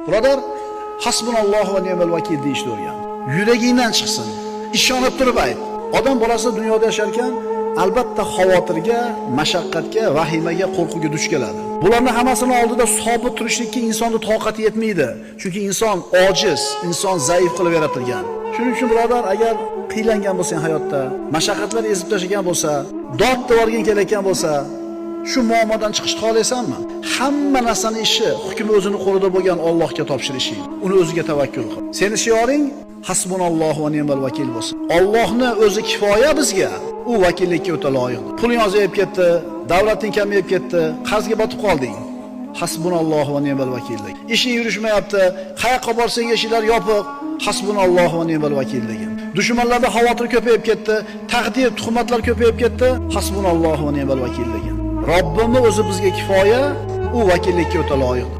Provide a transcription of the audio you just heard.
Birodar, hasbunallohu va ni'mal vakil deyishni o'rgan. Yuragingdan chiqsin. Ishonib turib ayt. Odam bolasi dunyoda yasharkan, albatta xavotirga, mashaqqatga, vahimaga, qo'rquvga duch keladi. Bularning hammasini oldida sobit turishlikka insonning toqati yetmaydi. Chunki inson ojiz, inson zaif qilib yaratilgan. Shuning uchun birodar, agar qiylangan bo'lsang hayotda, mashaqqatlar ezib tashlagan bo'lsa, dod devorging kelayotgan bo'lsa, shu muammodan chiqishni xohlaysanmi? Hamma narsani ishi, hukmi o'zini qo'lida bo'lgan Allohga topshirishing. Uni o'ziga tavakkul qil. Seni shioring hasbunallohu va ni'mal vakil bo'lsin. Allohni o'zi kifoya bizga. U vakillikka o'ta loyiq. Puling ozayib ketdi, davlating kamayib ketdi, qarzga botib qolding. Hasbunallohu va ni'mal vakil. Ishing yurishmayapti, qayoqqa borsang eshiklar yopiq. Hasbunallohu va ni'mal vakil degan. Dushmanlarda xavotir ko'payib ketdi, taqdir, tuhmatlar ko'payib ketdi. Hasbunallohu va ni'mal vakil degan. Robbimni o'zi bizga kifoya, u vakillikka o'ta loyiq.